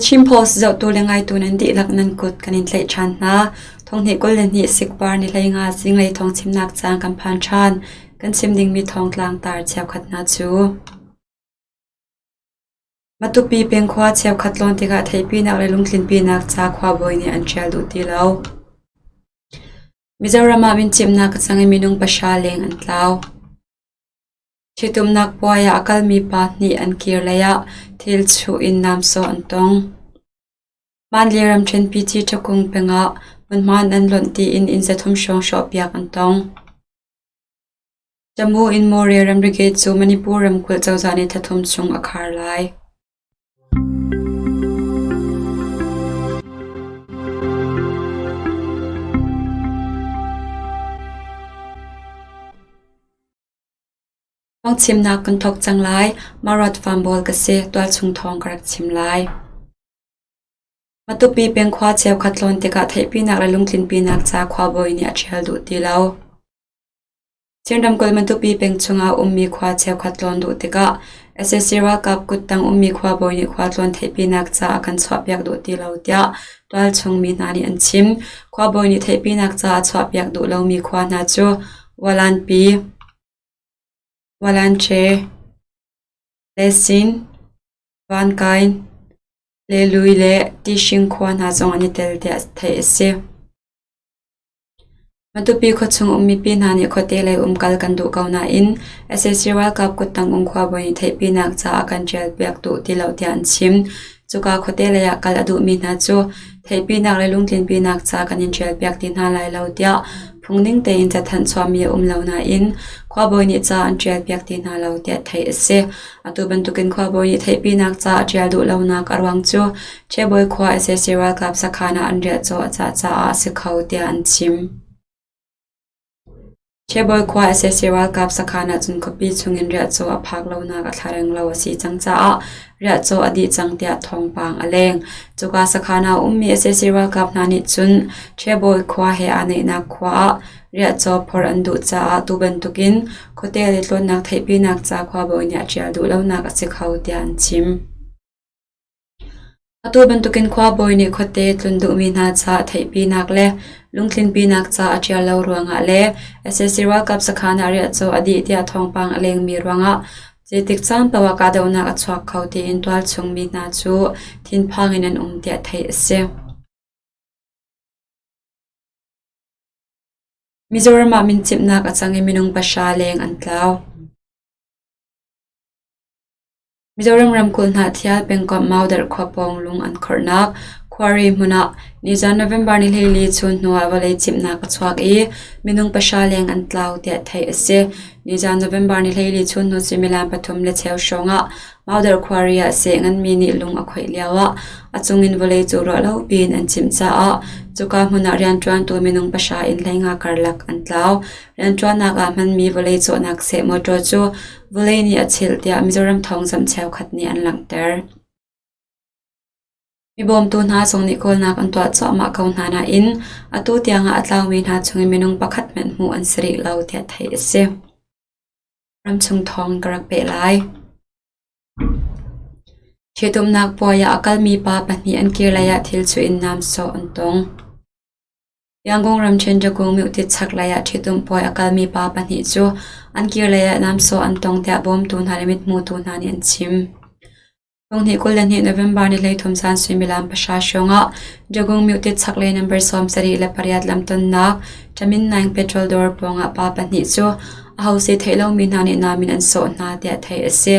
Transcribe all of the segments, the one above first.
Chin Post zohtu le ngaitu nan dihlak nan kut kan in tlaih ṭhan hna. Thonghnih 22 sikpar ni 15 zinglei thawng chimnak caan kan phan ṭhan. Kan chim dingmi thawngtlang tar cheukhat hna cu. Matupi pengkhua cheukhat tlawn tikah theihpinak le lungtlinpinak ca khuabawi nih an ṭial duh ti lo. Mizoram ah mincimhnak a cang i minung pahra leng an tlau. Ṭhitumnak puai ah a kalmi pa hnih an kir lei ah thil chuh in namsawh an tong. Manle ramṭhen PT Ṭhakung peng ah hmunhma an lonh tiin inn 300 hrawng hrawhpiak an tong. Tamu in Mawre ramri gate cu Manipur ramkulh cozah nih thla thum chung a khar lai. Thawngchimnak kan thawk cang lai. Marat Farm ka si. Tualchung thawng ka rak chim lai. Matupi pengkhua cheukhat tlawn tikah theihpinak le lungtlinpinak ca khuabawi nih a ṭhial duh ti lo. Chin ramkulh Matupi peng chungah ummi khua cheukhat tlawn duh tikah sac ralkap kuttang ummi khuabawi nih khualtlawn theihpinak ca a kan chuahpiak duh ti lo tiah tualchung mi hna nih an chim. Khuabawi nih theihpinak ca a chuahpiak duh lomi khua hna cu Walanpi, Walanche, Lesin, Vankain, Lelui le Tishing khua hna zong an i tel tiah theih a si. Matupi khuachung um mipi hna nih khuate lei umkal kan duh ko nain sac ralkap kuttang um khuabawi nih theihpinak ca a kan ṭialpiak duh ti lo tiah an chim. Cuka khuate lei ah kal a duhmi hna cu theihpinak le lungtlinpinak ca kan in ṭialpiak ti hna lai lo tiah phungning tein cathanh chuahmi a um lo nain khuabawi nih ca an ṭialpiak ti hna lo tiah theih a si. Atu bantukin khuabawi nih theihpinak ca a ṭial duh lonak a ruang cu Ṭhiabawi khua sac ralkap sakhan ah an riahcaw a cah caah a si kho tiah an chim. Ṭhiabawi khua sac ralkap sakhan ah cun khuapi chungin riahcaw a phak lonak a thlareng lo a si cang caah riahcaw a dih cang tiah thawngpang a leng. Cuka sakhan ah a ummi sac ralkap hna nih cun Ṭhiabawi khua he aa naihnak khua ah riahcaw phorh an duh caah tu bantukin khuate le tlawnnak theihpinak ca khuabawi nih a ṭial duh lonak a si kho tiah an chim. Atu bantukin khuabawi nih khuate tlun duhmi hna ca theihpinak le lungtlinpinak ca a ṭial lo ruangah le sac ralkap sakhan ah riahcaw a dih tiah thawngpang a lengmi ruangah zeitik caan paoh ah kahdohnak a chuak kho tiin tualchung mi hna cu thinphang in an um tiah theih a si. Mizoram ah mincimhnak a cang i minung pahra leng an tlau. Mizoram ramkulh Hnahthial pengkomh Maudarh khua pawng lung an khorhnak khuari hmun ah nizan November ni 14 chun hnu ah vawlei cimhnak a chuak i minung pahra leng an tlau tiah theih a si. Nizan November ni 14 chun hnu suimilam pathum le cheu hrawng ah Maudarh khuari ah seh nganmi nih lung a khoih lio ah a cung in vawlei cu ruahlo piin an cimh caah cuka hmun ah rianṭuantu minung pahra in 15 karlak an tlau. Rianṭuannak ah hmanmi vawlei cawhnak seh mawṭaw cu Vawlei nih a chilh tiah Mizoram thawngzamh cheukhat nih an langhter. Mi bawmtu hna zong nih kawlnak an tuah cuahmah ko hna nain atu tiangah a tlaumi hna chungin minung pakhat hmanh hmuh an si rih lo tiah theih a si. Ramchung thawng ka rak peh lai. Ṭhitumnak puai ah a kalmi pa pahnih an kir lei ah thil chuih in nam sawh an tong. Yangon ramṭhen Jagung myohtit chaklei ah ṭhitumh puai a kalmi pa pahnih cu an kirlei ah namsawh an tong tiah bawmtu hna le mithmutu hna nih an chim. Thonghnih 22 November ni 13 zan suimilam pahra hrawng ah Jagung myohtit chaklei number 78 lamtonnak Tamin Naing petrol dawr pawngah pa pahnih cu aho si theih lomi hna nih nam in an sawh hna tiah theih a si.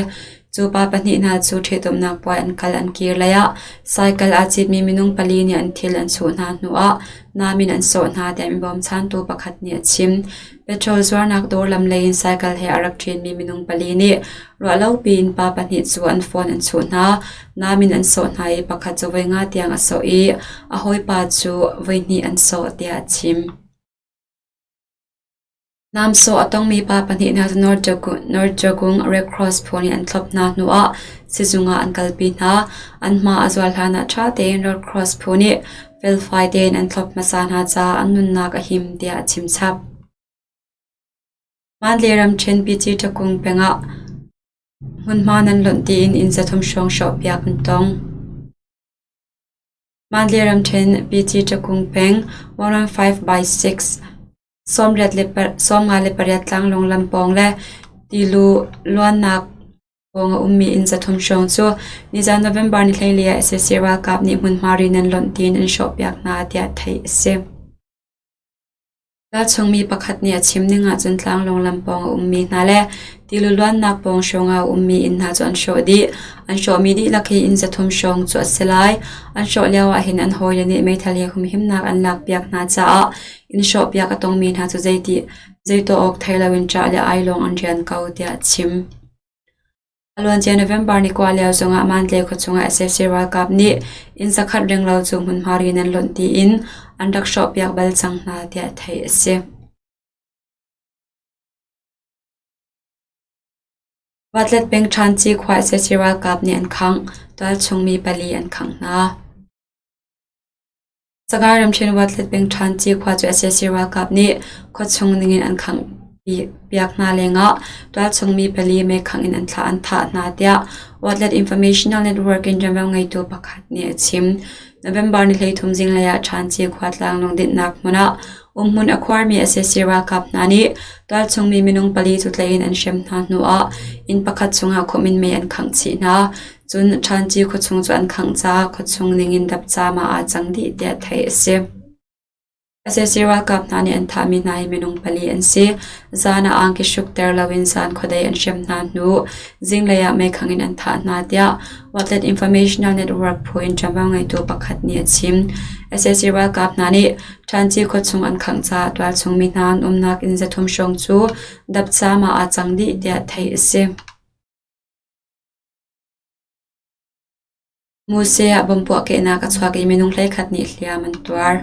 Cu pa pahnih hna cu ṭhitumnak puai an kal an kir lei ah cycle aa citmi minung pali nih an thil an chuh hna hnuah nam in an sawh hna tiah mi bawmchantu pakhat nih a chim. Petrol zuarnak dawr lam lei in cycle he a rak ṭinmi minung pali nih ruahlopi in pa pahnih cu an phone an chuh hna. Nam in an sawh hna i pakhat cu voi nga tiang a sawh i a hawipa cu voihnih an sawh tiah a chim. Namsawh a tongmi pa pahnih hna cu North Jagung Red Cross phu nih an thlop hna hnuah sizung ah an kalpi hna. An hma a zual hlanah ṭha tein Red Cross phu nih felfai tein an thlop hmasa hna caah an nunnak a him tiah a chim chap. Mandalay ramṭhen Pichi-Ṭakung peng ah hmunhma nan lonh tiin inn 300 hrawng hrawhpiak an tong. Mandalay ramṭhen PT Ṭakung peng 115/6 58 tlanglawng lam pawng le tilu luannak pawng a ummi inn 300 hrawng cu nizan November ni 14 ah sac ralkap nih hmunhma ri nan lonh tiin an hrawhpiak hna tiah theih a si. Tualchungmi pakhat nih a chim ning ahcun tlanglawng lam pawng a ummi hna le tilu luannak pawng hrawng ah a ummi inn hna cu an hrawh dih. An hrawhmi dihlak hi inn 300 hrawng cu a si lai. An hrawh lio ahhin an hawile nih meithal he humhimnak an lakpiak hna caah inn hrawhpiak a tongmi hna cu zeiti zei tuah awk thei loin ṭah le ai lawng an rian ko tiah a chim. A luancia November ni kua lio zongah Mandalay khuachung ah sac ralkap nih inn zakhat ringlo cu hmunhma ri nan lonh tiin an rak hrawhpiak bal cang hna tiah theih a si. Watlet peng Ṭhanci khua sac ralkap nih an khangh. Tualchung mi pali an khangh hna. Sagaing ramṭhen Watlet peng Ṭhanci khua cu sac ralkap nih khuachung ningin an khangh piak hna lengah tualchung mi pali meikhangh in an thlah an thah hna tiah Watlet Informational Network in ṭuanvo ngeitu pakhat nih a chim. November ni 13 zinglei ah Ṭhanci khua tlanglawng dinhnak hmun ah umhmun a khuarmi sac ralkap hna nih tualchung mi minung pali cu tlaih in an hrem hna hnuah inn pakhat chungah khumh in mei an khangh chih hna. Cun Ṭhanci khuachung cu an khangh caah khuachung ningin dapcam ah aa cang dih tiah theih a si. Sac ralkap hna nih an thahmi hna hi minung pali an si. Zan ah angki hrukter loin zan khuadei an hrem hna hnu zinglei ah meikhang in an thah hna tiah Watlet Informational Network phu in ṭuanvo ngeitu pakhat nih a chim. Sac ralkap hna nih Ṭhanci khuachung an khangh caah tualchung mi hna an umnak inn 300 hrawng cu dapcam ah aa cang dih tiah theih a si. Muse ah bomb puahkehnak a chuak i minung 11 nih hliam an tuar.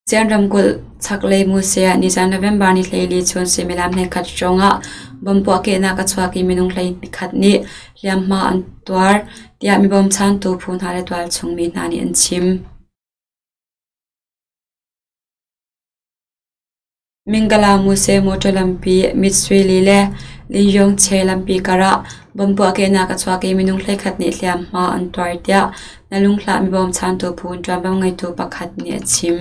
Chin ramkulh chaklei Muse ah nizan November ni 14 chun suimilam 11 hrawng ah bomb puahkehnak a chuak i minung 11 nih hliamhma an tuar, tiah mi bawmchantu phu hna le tualchung mi hna nih an chim. Mingala Muse motor lampi Mitsui le Linyongche lampi karah bomb puahkehnak a chuak i minung 11 nih hliamhma an tuar tiah na lunghlah mi bawmchantu phu in ṭuanvo ngeitu pakhat nih a chim.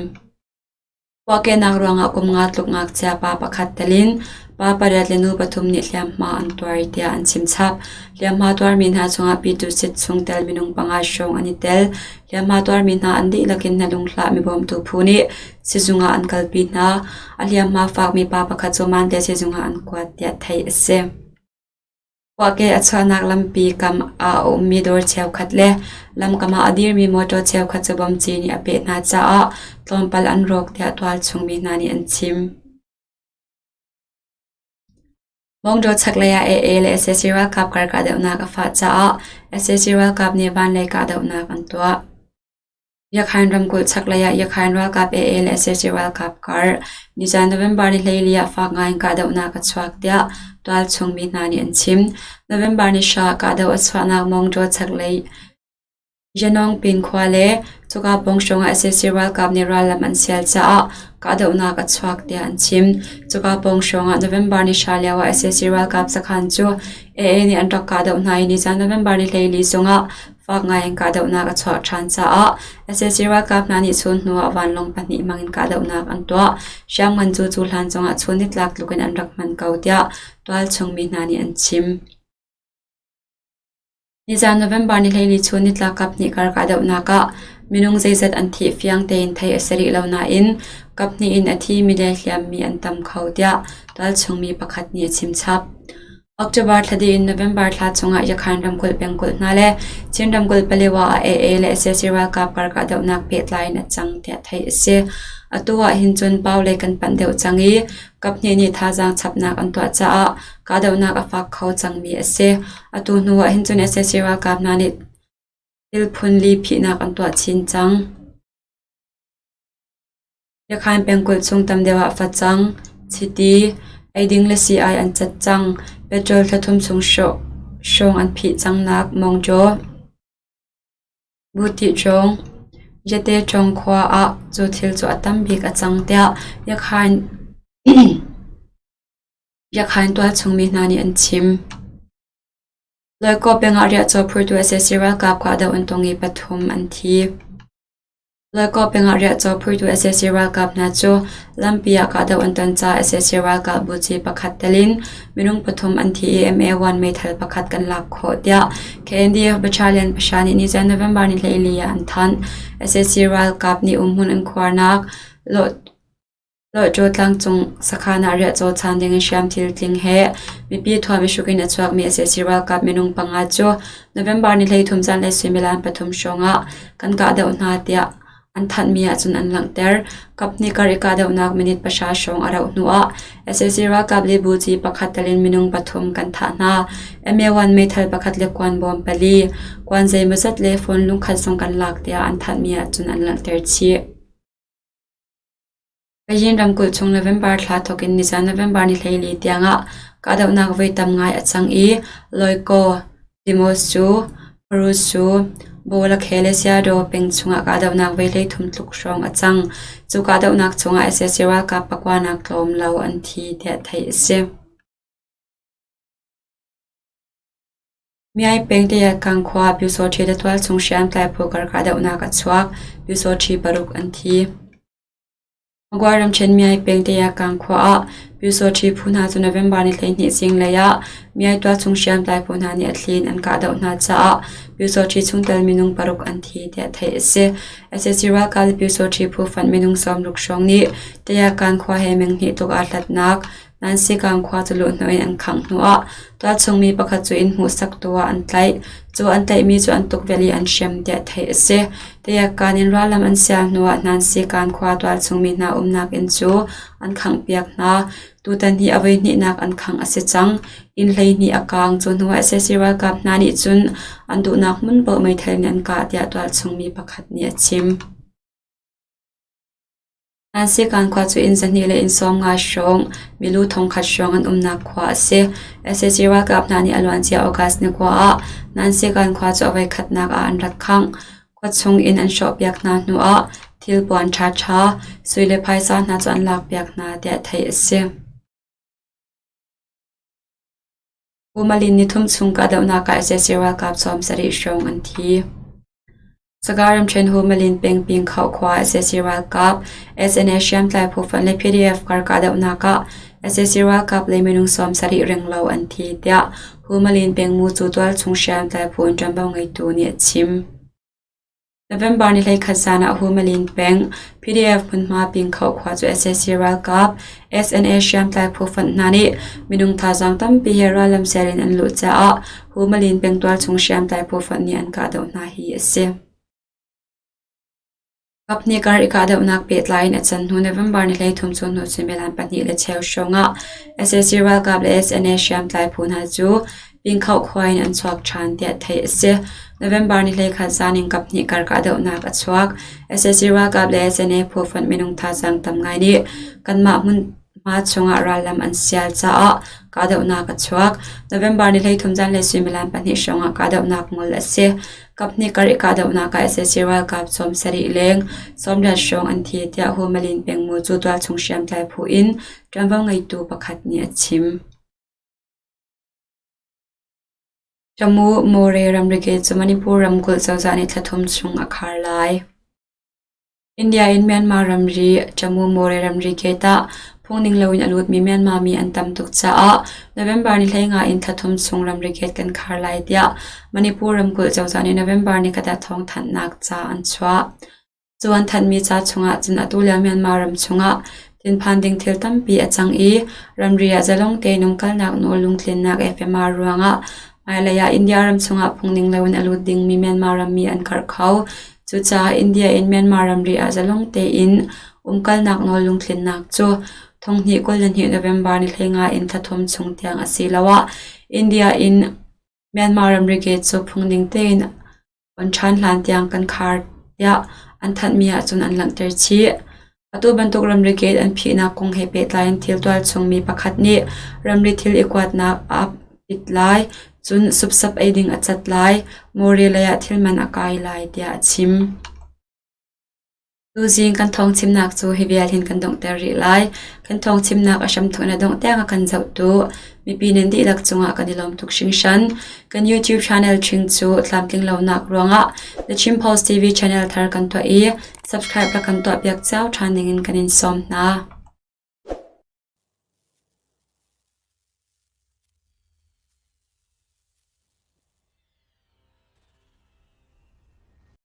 Puahkehnak ruangah kum nga tluk ngakchia pa pakhat tel in pa pariat le nu pathum nih hliamhma an tuar tiah an chim chap. Hliamhma tuarmi hna chungah Pyitusit chungtel minung panga hrawng an i tel. Hliamhma tuarmi hna an dihlak in na lunghlah mi bawmtu phu nih sizung ah an kalpi hna. A hliamhma fakmi pa pakhat cu Mandalay sizung ah an kuat tiah theih a si. Puahke a chuahnak lampi kam ah a ummi dawr cheukhat le lamkam ah a dirmi mawṭaw cheukhat cu bomci nih a peh hna caah tlawmpal an rawk tiah tualchung mi hna nih an chim. Mawngdaw chaklei ah AA le sac ralkap kar kahdohnak a fah caah sac ralkap nih vanlei kahdohnak an tuah. Yakhain ramkulh chaklei ah Yakhain ralkap AA le sac ralkap kar nizan November ni 14 ah fak ngai in kahdohnak a chuak tiah tualchung mi hna nih an chim. November ni hra kahdoh a chuahnak Mawngdaw chaklei Yanawngpin khua le cuka pawng hrawng ah sac ralkap nih rallam an sial caah kahdohnak a chuak tiah an chim. Cuka pawng hrawng ah November ni hra lio ah sac ralkap sakhan cu AA nih an rak kahdoh hna i nizan November ni 14 zongah Fak ngaiin kahdohnak a chuah ṭhan caah sac ralkap hna nih chun hnuah vanlawng pahnih hmangin kahdohnak an tuah. Hriamngan cu cuhlan zongah chun nitlak tlukin an rak hman ko tiah tualchung mi hna nih an chim. Nizan November ni 14 chun nitlak kaphnih kar kahdohnak ah minung zeizat an thih fiang tein theih a si rih lo nain kaphnih in a thimi le hliammi an tam kho tiah tualchung mi pakhat nih a chim chap. October thla dih in November thla chungah Yakhan ramkulh pengkulh hna le Chin ramkulh Palewa ah AA le sac ralkap kar kahdohnak pehtlai in a cang tiah theih a si. Atu ah hin cun Pau lei kan panh deuh cang i kaphnih nih thazaang chapnak an tuah caah kahdohnak a fak kho cangmi a si. Atu hnu ah hin cun sac ralkap hna nih thil phun li phihnak an tuah chin cang. Yakhain pengkulh chung tam deuh ah facang, chiti, eiding le sii-ai an cat cang. Petrol thla thum chung hrawng an phih cangnak Mawngjaw, Butihṭawng, Yateṭawng khua ah cu thil cu a tam bik a cang tiah Yakhain tualchung mi hna nih an chim. Loikaw peng ah riahcaw phurtu sac ralkap kahdoh an tong i pathum an thi. Loikaw peng ah riahcaw phurtu sac ralkap hna cu lampi ah kahdoh an ton caah sac ralkap buci pakhat tel in minung pathum an thi i MA-1 meithal pakhat kan lak khawh tiah KNDF Battalion pahra nih nizan November ni 14 ah an thanh. Sac ralkap nih umhmun an khuarnak Lawhṭaw tlangcung sakhan ah riahcaw chaan ding in hriamthil tling he mipi thuam i hruk in a chuakmi sac ralkap minung panga cu November ni 13 zanlei suimilam pathum hrawng ah kan kahdoh hna tiah an thanhmi ahcun an langhter. Kaphnih kar i kahdohnak minute pahra hrawng a rauh hnuah sac ralkap le buci pakhat tal in minung pathum kan thah hna. MA-1 meithal pakhat le kuan bawm pali, kuan zeimawzat le phone lungkhat zong kan lak tiah an thanhmi ahcun an langhter chih. Kayin ramkulh chung November thla thawk in nizan November ni 14 tiangah kahdohnak voi tam ngai a cang i Loikaw, Demosu, Parusu, Bawlakhe le Sayadaw peng chungah kahdohnak voi 33 tluk hrawng a cang. Cu kahdohnak chungah sac ralkap pakuanak tlawm lo an thi tiah theih a si. Myai peng Tayakang khua Pyusawṭhi le tualchung hriamtlai phu kar kahdohnak a chuak. Pyusawṭhi paruk an thi. Magway ramṭhen Myai peng Tayakang khua ah Pyusawṭhi phu hna cu November ni 12 zinglei ah Myai tualchung hriamtlai phu hna nih a thli in an kahdoh hna caah Pyusawṭhi chungtel minung paruk an thi tiah theih a si. Sac ralkap le Pyusawṭhi phu fonh minung 60 hrawng nih Tayakan khua he meng hnih tluk aa hlatnak Nansikang khua cu luhhnawh in an khangh hnuah tualchung mi pakhat cu inn hmuhsaktu ah an tlaih. Cu an tlaihmi cu an tukvelh i an hrem tiah theih a si. Tayakkan in rallam an sial hnuah Nansikan khua tualchung mi hna umnak inn cu an khanghpiak hna. Tutan hi a voihnihnak an khangh a si cang. Inn 12 a kaang. Cu hnuah sac ralkap hna nih cun an duhnak hmun paoh meithal in an kah tiah tualchung mi pakhat nih a chim. Nansikan khua cu inn 200 le inn 50 hrawng, milu 1,000 hrawng an umnak khua a si. Sac ralkap hna nih a luancia August ni khua ah Nansikan khua cu a voikhatnak ah an rak khangh. Khuachung inn an hrawhpiak hna hnuah thilpuan ṭhaṭha, sui le phaisa hna cu an lakpiak hna tiah theih a si. Pumalin nithum chung kahdohnak ah sac ralkap 70 hrawng an thi. Sagaing ramṭhen Humalin peng Pingkhauh khua sac ralkap SNA hriamtlai phu fonh le PDF kar kahdohnak ah sac ralkap lei minung 70 renglo an thi tiah Humalin pengmu cu tualchung hriamtlai phu in ṭuanvo ngeitu nih a chim. November ni 11 zan ah Humalin peng PDF hmunhma Pingkhauh khua cu sac ralkap SNA hriamtlai phu fonh hna nih minung thazaang tampi he rallam sial in an luh caah Humalin peng tualchung hriamtlai phu fonh nih an kahdoh hna hi a si. Kaphnih kar i kahdohnak pehtlai in a can hnu November ni 13 cu hnu suimilam pahnih le cheu hrawng ah sac ralkap le SNA hriamtlai phu hna cu Pingkhoh khua in an chuak ṭhan tiah theih a si. November ni 11 zan in kaphnih kar kahdohnak a chuak. Sac ralkap le SNA phu fonh minung thazaang tam ngai nih kanmah hmunhma chungah rallam an sial caah kahdohnak a chuak. November ni 13 zanlei suimilam pahnih hrawngah kahdohnak ngol a si. Kaphnih kar i kahdohnak ah sac ralkap 70 leng 80 hrawng an thi tiah Humalin pengmu cu tualchung hriamtlai phu in ṭuanvo ngeitu pakhat nih a chim. Tamu More ramri gate cu Manipur ramkulh cozah nih thla thum chung a khar lai. India in Myanmar ramri Tamu More ramri gate ah phungning loin a lutmi Myanmar mi an tam tuk caah November ni 15 in thla thum chung ramri gate kan khar lai tiah Manipur ramkulh cozah nih November ni khat ah thawngthanhnak ca an chuah. Cu an thanhmi ca chungah cun atu lio Myanmar ram chungah thinphan ding thil tampi a cang i ramri ah zalong tein umkalnak nawl lungtlinnak FMR ruangah hmailei ah India ram chungah phungning loin a lut dingmi Myanmar rammi an karh kho. Cucaah India in Myanmar ramri ah zalong tein umkalnak nawl lungtlinnak cu 2022 November ni 15 in thla thum chung tiang asiloah India in Myanmar ramri gate cu phungning tein On ṭhan hlan tiang kan khar tiah an thanhmi ahcun an langhter chih. Atu bantuk ramri gate an phihnak kong he pehtlai in thil tualchung mi pakhat nih ramri thil i kuatnak aa pit lai, cun supsap ei ding a cat lai, Mawri lei ah thil man a kai lai tiah a chim. Tuzing kan thawngchimnak cu hi vial hin kan donghter rih lai. Kan thawngchimnak a hramthawk in a dongh tiang a kan zohtu mipi nan dihlak cungah kan i lawm tuk hringhran. Kan YouTube channel ṭhing cu tlamtling lonak ruangah The Chin Post TV channel thar kan tuah i Subscribe rak kan tuahpiak cio ṭhan dingin kan in sawm hna.